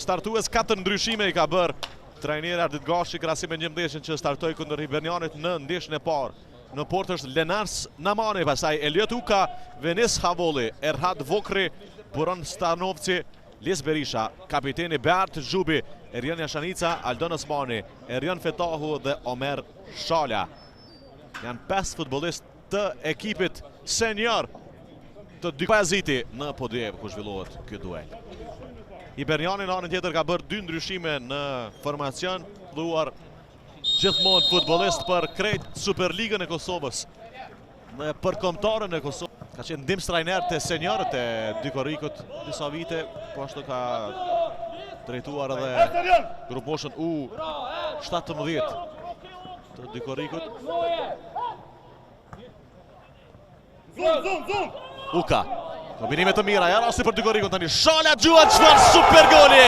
Startues katër ndryshime i ka bërë trajneri Ardit Gashi krahasim me njëmbëdhjetëshen që startoi kundër Hibernianit në ndeshjen e parë. Në portë është Lenars Namani, pastaj Eliot Uka, Venis Havolli, Erhad Vokrri, Buron Stanovci, Lis Berisha, kapiteni Beart Zhubi, Erion Jashanica, Aldon Osmani, Erion Fetahu dhe Omer Shala. Janë 5 futbollistë të ekipit senior të dy Pajaziti në Podujevë ku zhvillohet ky duel. Hiberniani në anën tjetër ka bërë dy ndryshime në formacion, luar gjithmonë futbollist për krejt Superligën e Kosovës dhe për kombëtaren e Kosovës. Ka qenë ndihmëstrajner te seniorët e dy korrikut disa vite, po ashtu ka drejtuar edhe grupmoshën U17 të dy korrikut. Zum, zum, zum! Uka. Kombinime të mira, ja rasti për dy korrikun tani. Shala gjuan çfarë super goli!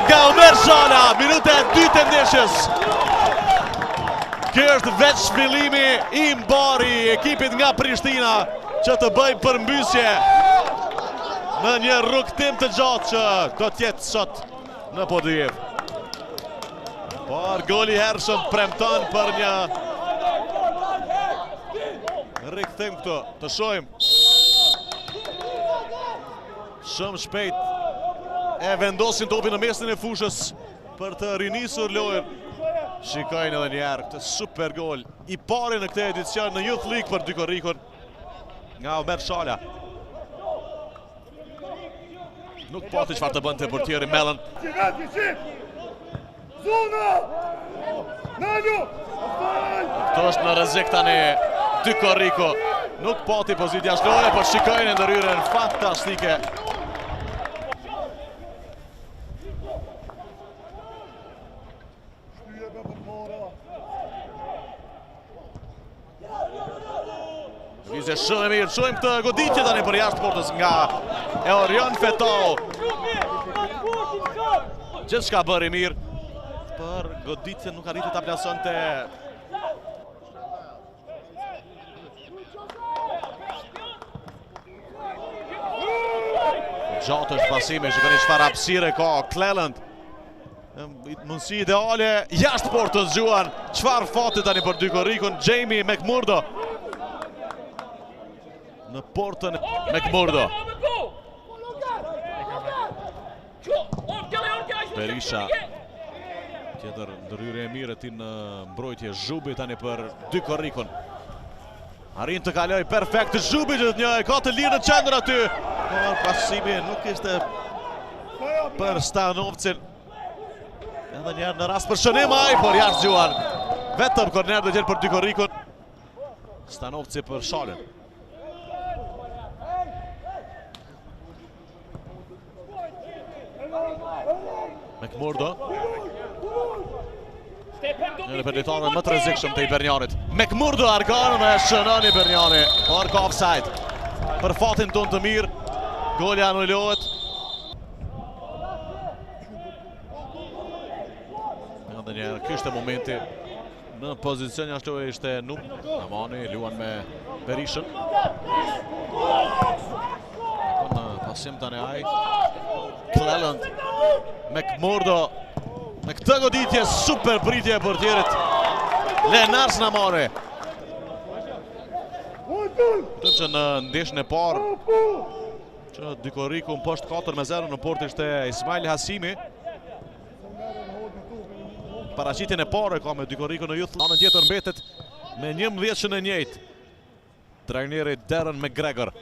Nga Omer Shala, minuta e dytë e ndeshjes. Kjo është veç zhvillimi i mbarë i ekipit nga Prishtina që të bëjë përmbysje në një rrugëtim të gjatë që do të jetë sot në Podujevë. Por goli i hershëm premton për një rikthim këtu. Të shohim. Shumë shpejt e vendosin topin në mesin e fushës për të rinisur lojën. Shikojmë edhe një herë këtë super gol i pari në këtë edicion në Youth League për dy korrikun nga Omer Shala. Nuk pati çfarë të bënte portieri Mellën. Këtu është në rrezik tani dy korriku. Nuk pati pozitë jashtë loje, por shikojeni ndërhyrjen fantastike. Lëvizje shumë e mirë, shohim këtë goditje tani për jashtë portës nga Eorion Fetau. Gjithçka bëri mirë, për goditje nuk arriti ta plasonte Gjatë është pasimi, shikoni çfarë hapësire ka Cleland. Mundësi ideale, jashtë portës gjuan. Çfarë fati tani për dy korrikun, Jamie McMurdo. Në portën McMurdo. Berisha. Tjetër ndërhyrje e mirë e tij në mbrojtje Zhubi tani për dy korrikun. Arrin të kalojë perfekt Zhubi gjithnjë e ka të lirë në qendër aty. Por pasimi nuk ishte për Stanovcin. Edhe një herë në rast për shënim ai, por jashtë gjuan. Vetëm korner do të jetë për dy korrikun. Stanovci për Shalën. McMurdo. Një prej lojtarëve më të rrezikshëm të Hibernianit. McMurdo argon dhe shënon Hiberniani. Por ka offside. Për fatin tonë të mirë, goli anulohet. Edhe një herë, ky ishte momenti Në pozicion jashtë loje ishte Num. Amani luan me Berishën. Po në pasim tani ai. Cleland McMurdo me këtë goditje super pritje e portierit. Lenars Namani. Kujtojmë që në ndeshjen e parë që dy korriku mposhti 4 me 0 në portë ishte Ismail Hasimi. Paraqitjen e parë ka me dy korrikun në Youth. Anën tjetër mbetet me 11-shën e njëjtë. Trajneri Darren McGregor.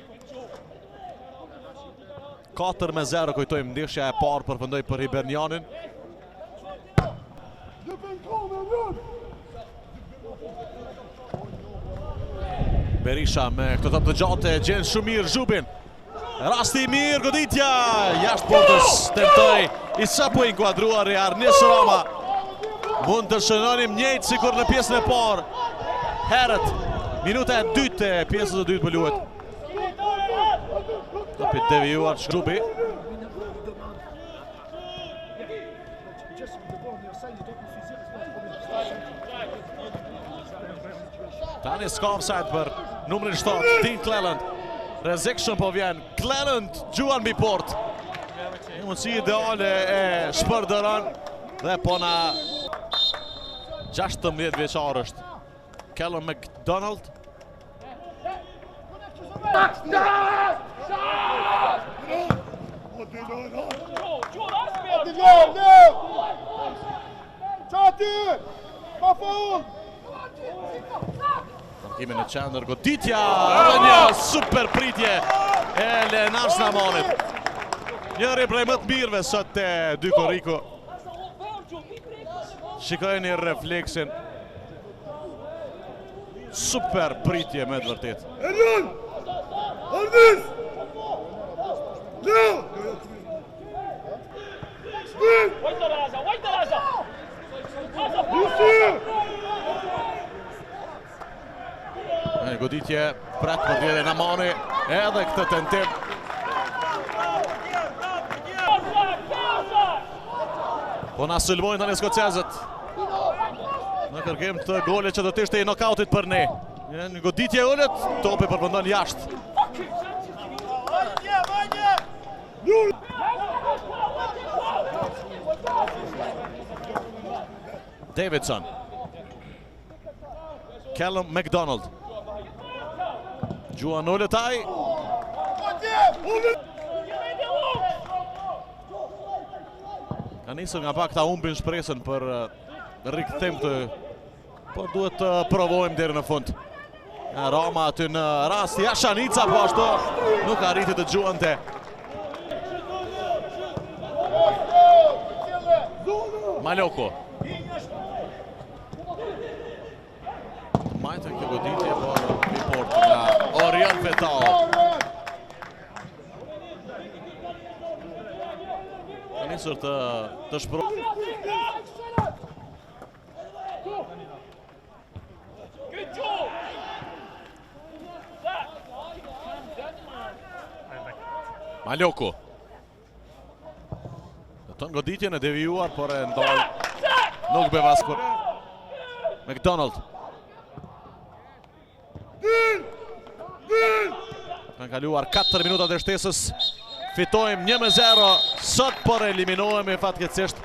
4 me 0 kujtojmë ndeshja e parë përfundoi për Hibernianin. Berisha me këtë top të gjatë e gjen shumë mirë Zhubin. Rasti i mirë, goditja, jashtë portës, tentoi i sapo inkuadruari Arnis Rama. Mund të shënonim njëjtë sikur në pjesën e parë. Herët, minuta e dytë e pjesës së dytë po luhet. Topi devijuar Zhubi. Tani s'ka offside për numrin 7, Dean Cleland. Rrezikshëm po vjen, Cleland gjuan mbi portë. Një mundësi ideale e shpërdoron dhe po na 16 vjeçar është Callum McDonald. Kemi në qendër goditja dhe një super pritje e Lenars Namanit. Njëri prej më të mirëve sot te dy Korriku. Shikojeni refleksin. Super pritje me të vërtetë. Erjon! Ardis! Leo! Një goditje pret portieri Namani edhe këtë tentim. Po na sulmojnë tani skocezët. Në kërkim të golit që do të ishte i nokautit për ne. Një goditje e ulët, topi përfundon jashtë. Davidson. Callum McDonald. Gjuan ulët ai. Ka nisur nga pak ta humbin shpresën për eh, rikthim të por duhet të provojmë deri në fund. Rama aty në rast, Jashanica po ashtu nuk arriti të gjuante. Maloku. Majtë kjo goditje, por mbi portë nga Orion Fetau. Ka nisur të, të shpro... Maloku. Tenton goditjen e devijuar, por e ndal. Nuk befas kur. McDonald. Kanë kaluar 4 minutat e shtesës. Fitojmë 1-0. Sot por eliminohemi fatkeqësisht.